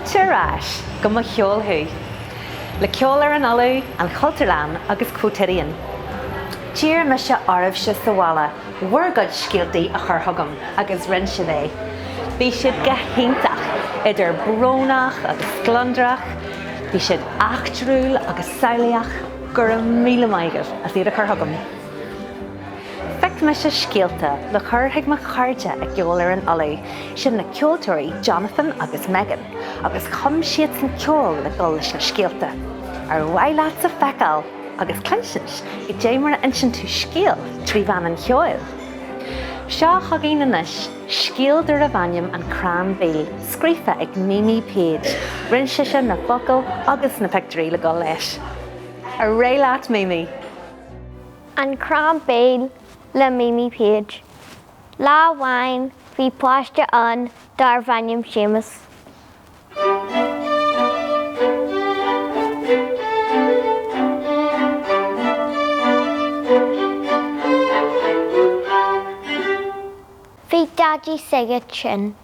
Fáilte ar ais go Mo Cheol Thú, le Ceol ar an Uladh, an Chultúrlann agus Quotidian. D'iarr mise oraibhse sa bhaile bhur gcuid scéaltaí a chur chugam agus rinne sibh é. Bhí siad go hiontach, idir brónach agus scleondrach, bhí siad eachtrúil agus samhlaíoch, go raibh míle maith agaibh as iad a chur chugam. Phioc mise scéalta le cur chuig mo chairde i gCeol ar an Uladh, sin na ceoltóirí Jonathan agus Megan, agus chum siadsan ceol le dul leis na scéalta. Ar mhaith leatsa feiceáil agus cluinsint goidé mar a inseann tú scéal trí mheán an cheoil? Seo chugainn anois scéal darbh ainm An Crann Béil, scríofa ag Mimi Page. Rinne sise na focail agus na pictiúirí le dul leis. Ar aghaidh leat, Mimi! An Crann Béil le Mimi Page. Lá amháin bhí páiste ann darbh ainm Séamus. Bhí Daidí s'aige tinn.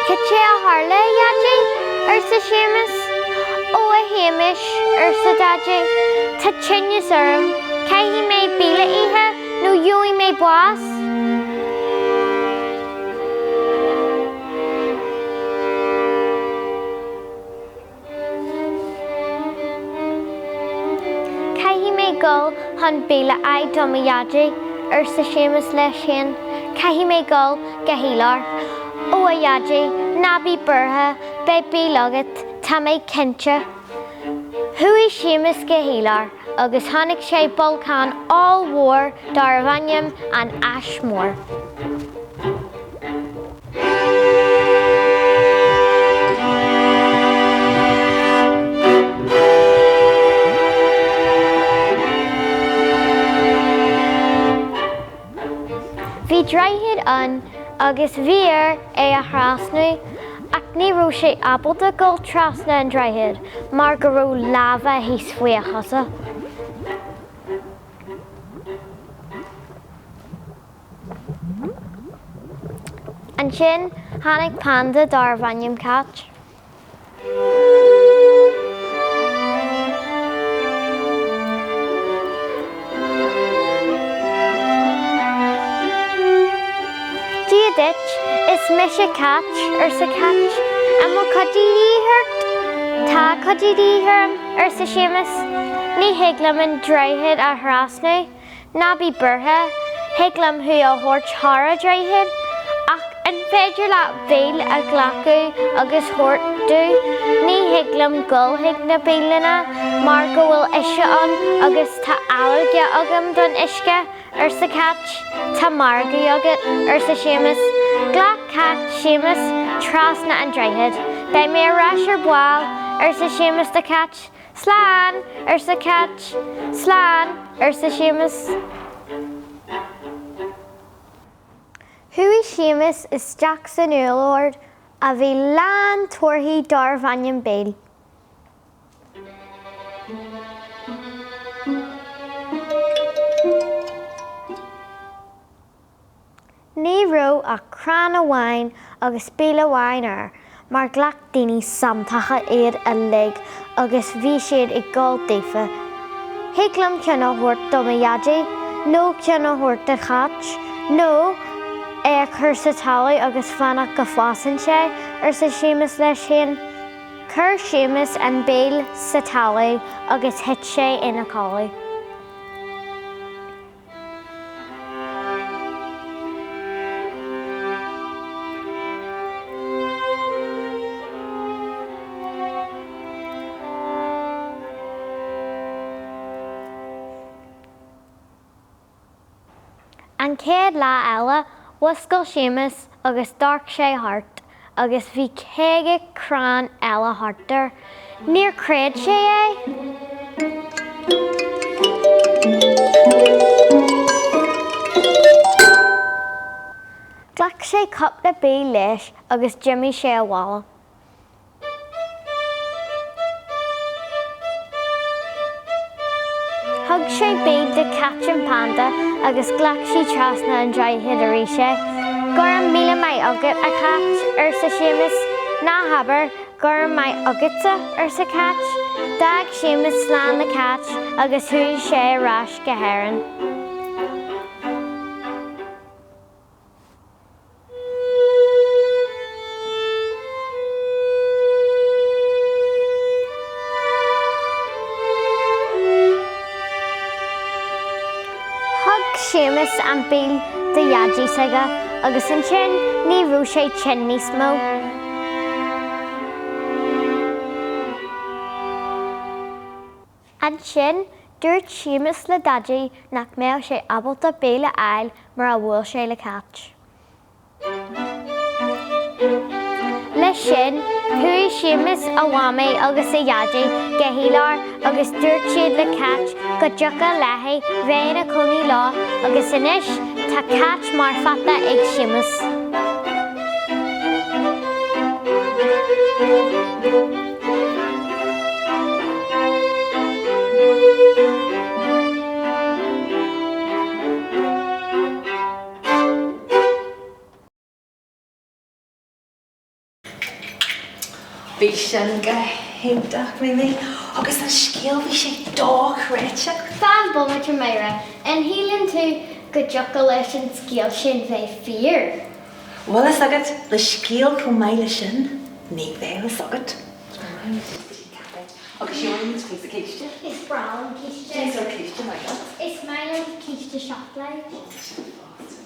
Cad é a tharla, a Dhaidí? arsa Séamus. Ó, a Shéamais, arsa Daidí, tá tinneas orm, caithfidh mé béile a ithe nó gheobhaidh mé bás. Caithfidh mé dul chun béile a fháil do mo Dhaidí, arsa Séamus leis féin. Caithfidh mé dul go híolar. Ó a Dhaidí, ná bí buartha, beidh béile agat, tá mé cinnte. Chuaigh Séamus go híolar agus chonaic sé bolcán ollmhór darbh ainm an Ais Mhór. Bhí droichead ann agus bhí air é a thrasnú ach ní raibh sé ábalta dul trasna an droichead mar go raibh lava thíos faoi a chosa. Ansin tháinig panda darbh ainm Cat. Dia duit, is mise Cat, arsa Cat. An bhfuil cuidiú de dhíth ort? Tá cuidiú de dhíth orm, arsa Séamus. Ní thig liom an droichead a thrasnú. Ná bí buartha, thig liom thú a thabhairt thar an droichead, ach an féidir leat béile a ghlacadh agus thabhairt domh? Ní thig liom dul chuig na bialanna mar go bhfuil uisce ann agus tá ailléirge agam don uisce, arsa Cat. Tá margadh agat, arsa Séamus. Ghlac Cat Séamus trasna an droichead. Beidh mé ar ais ar ball, arsa Séamus do Cat. Slán! arsa Cat. Slán! arsa Séamus. Chuaigh Séamus isteach san úllord a bhí lán torthaí darbh ainm béil. Ní raibh ach crann amháin agus béal amháin air mar ghlac daoine santacha iad uilig agus bhí siad ag gol daofa. Thig liom ceann a thabhairt do mo Dhaidí, nó ceann a thabhairt do Cháit, nó é a chur sa talamh agus fanacht go bhfásann sé, arsa Séamus leis féin. Chuir Séamus an béal sa talamh agus thit sé ina chodladh. An chéad lá eile, mhuscail Séamus agus d'amharc sé thart agus bhí 50 crann eile thart air. Níor chreid sé é! Ghlac sé cúpla béal leis agus d'imigh sé abhaile. Thug sé béal do Cait an Panda agus ghlac sí trasna an droichead arís é. Go raibh míle maith agat, a Chait, arsa Séamus. Ná habair go raibh maith agatsa, arsa Cait. D'fhág Séamus slán le Cait agus chuaigh sé ar ais go hÉirinn. Thug Séamus an béal do Dhaidí s'aige agus ansin ní raibh sé tinn níos mó. Ansin, dúirt Séamus le Daidí nach mbeadh sé ábalta béile a fháil mura bhuail sé le Cáit. Leis sin, chuaigh Séamus, a Mhamaí agus a Dhaidí go hIolar agus dúirt siad le Cáit go dtiocfadh léi bheith ina cónaí leo agus anois tá Cáit mar pheata ag Séamus. Bhí sin go hiontach, Mimi. Agus an scéal, bhí sé dochreidte. Fan bomaite Máire, an shíleann tú go dtiocfadh leis an scéal sin bheith fíor? Bhfuil fhios agat, le scéal chomh maith le sin, ní bheadh fhios agat. Agus gheobhaidh muid píosa císte. Is breá liom císte. Cén sórt císte maith leat? Is maith liom císte seacláid. Sin fosta.